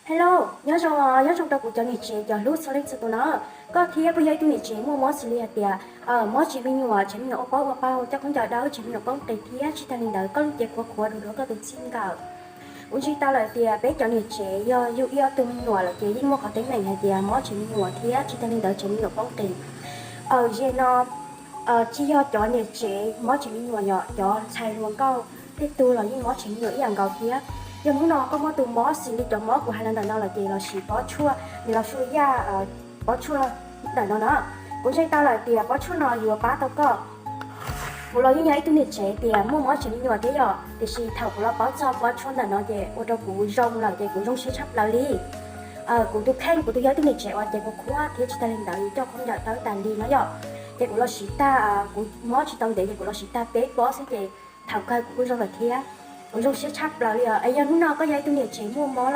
Hello, nyob zoo, nyob zoo rau kuv cov niam tsev cov hlub txhua leej txhua tus no. Koj thiab puas yog ib tug niam tsev muaj mob xws li hais tias mob tsis me nyuam, tsev me nyuam ua pob ua pau, coj khaub ncaws dawb, tsev me nyuam poob qis thiab tsis tag li ntawd koj lub cev qhuav qhuav du dua koj tus txij nkawm. Kuv ntsib tau lawm tias peb cov niam tsev yog yug ib ob tug me nyuam lawm ces yeej muaj qhov teeb meem hais tias mob tsev me nyuam thiab tsis tag li ntawd tsev me nyuam poob qis. Aws, zaum no tsis yog cov niam tsev mob tsev me nyuam, yog cov ntxhais hluas nkauj tej tug los yeej mob tsev me nyuam ib yam nkaus thiab. Yog hnub no koj muaj tus mob xws li cov mob kuv hais los ntawm no lawm ces los sim pob tshuaj, nws los sua yaj pob tshuaj ntawm no na. Kuv ntseeg tau lawm tias pob tshuaj no yuav pab tau koj. Kuv los yeej yog ib tug niam tsev tias muaj mob tsev me nyuam thiab yom, tiam sis thaum kuv los paub txog pob tshuaj ntawm no ces ua rau kuv zoo lawm ces kuv zoo siab tshaj plaws li. Kuv tus kheej, kuv tus yog ib tug niam tsev uas cev qhuav qhuav thiab tsis tag li ntawd coj khaub ncaws dawb tas li no yom. Ces kuv los sim tag, kuv mob tsis tau ntev ces kuv los sim tag peb pob xwb ces thaum kawg kuv kuj zoo lawm thiab. Kuv zoo siab tshaj plaws li os. Es yog hnub no koj yog ib tug niam tsev muaj mob